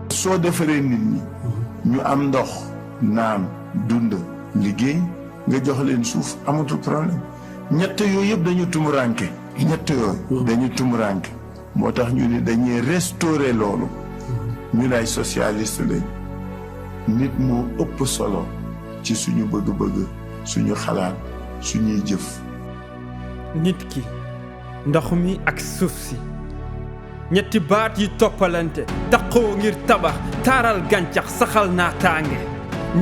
soo defaree nit ñi ñu am ndox naan dund liggéey nga jox leen suuf amatul problème ñett yooyu yëpp dañu tumuranke dañu tumuranke moo tax ñu ni dañuy restaurer loolu ñu lay socialiste lañ nit moo ëpp solo ci suñu bëgg-bëgg suñu xalaat suñuy jëf nit ki ndox mi ak suuf si ñetti baat yi toppalante daqoo ngir tabax taaral gàncax saxal naataange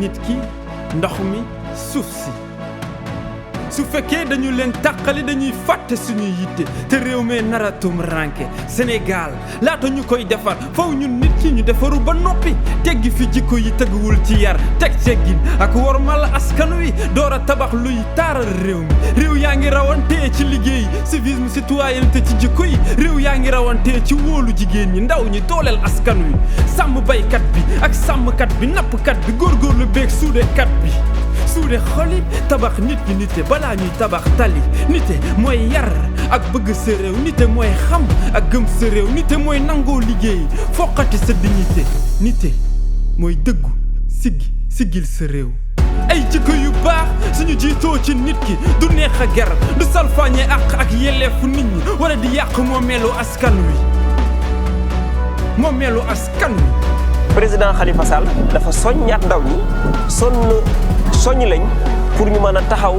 nit ki ndox mi suuf si su fekkee dañu leen tàqali dañuy fàtte suñuy yitte te réew mee naratum ranke Sénégal laata ñu koy defar faw ñun nit ki ñu defaru ba noppi teggi fi jikko yi teguwul ci yar teg teggin ak wormal askan wi door a tabax luy taaral réew mi réew yaa ngi rawantee ci liggéey civisme citoyenneté ci jikko yi réew yaa ngi rawantee ci wóolu jigéen ñi ndaw ñi dooleel askan wi sàmm baykat bi ak sàmmkat bi nappkat bi góorgóorlu beeg suudekat bi suude xoli tabax nit ñi nite balaa ñuy tabax tali nite mooy yar ak bëgg sa réew nite mooy xam ak gëm sa réew nite mooy nangoo liggéey foqati sa dignité nite mooy dëggu siggil sa réew ay jikko yu baax suñu jiitoo ci nit ki du neex a ger du salfaañe ak yelleefu nit ñi wala di yàq moomeelu askan wi président Khalifa Sall dafa soññaat ndaw ñi soññ lañ pour ñu mën a taxaw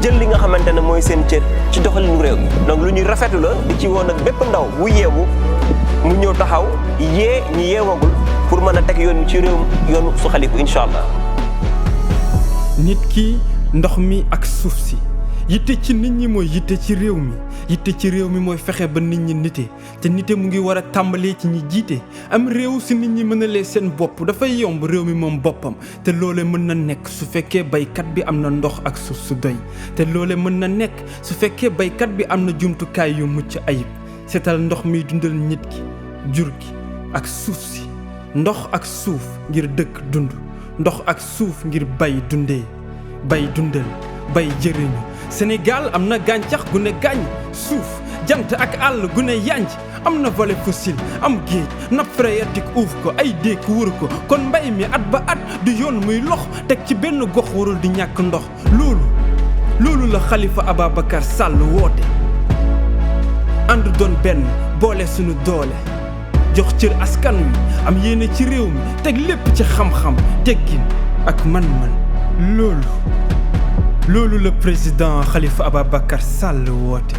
jël li nga xamante ne mooy seen cër ci doxalinu réew mi donc lu ñuy rafetlu la di ci woon ak bépp ndaw bu yeewu mu ñëw taxaw yee ñu yeewagul pour mën a teg yoon ci réew yoonu suxaliku incha allah. nit ki ndox mi ak suuf si yitte ci nit ñi mooy yitte ci réew mi yitte ci réew mi mooy fexe ba nit ñi nite te nite mu ngi war a tàmbalee ci ñi jiite am réew si nit ñi mënalee seen bopp dafay yomb réew mi moom boppam te loole mën na nekk su fekkee baykat bi am na ndox ak suuf su doy te loole mën na nekk su fekkee baykat bi am na jumtukaay yu mucc ayib seetal ndox mi dundal nit ki jur gi ak suuf si ndox ak suuf ngir dëkk dund ndox ak suuf ngir bay dundee bay dundal bay jëriñu Sénégal am na gàncax gu ne gàññ suuf jant ak àll gu ne yanj am na vallée fossile am géej nappe phréatique uuf ko ay déek wër ko kon mbay mi at ba at du yoon muy lox teg ci benn gox warul di ñàkk ndox loolu la Khalifa Ababacar Sall woote ànd doon benn boole suñu doole jox cër askan wi am yéene ci réew mi teg lépp ci xam-xam teggin ak man-man loolu le président Khalifa Ababacar Sall woote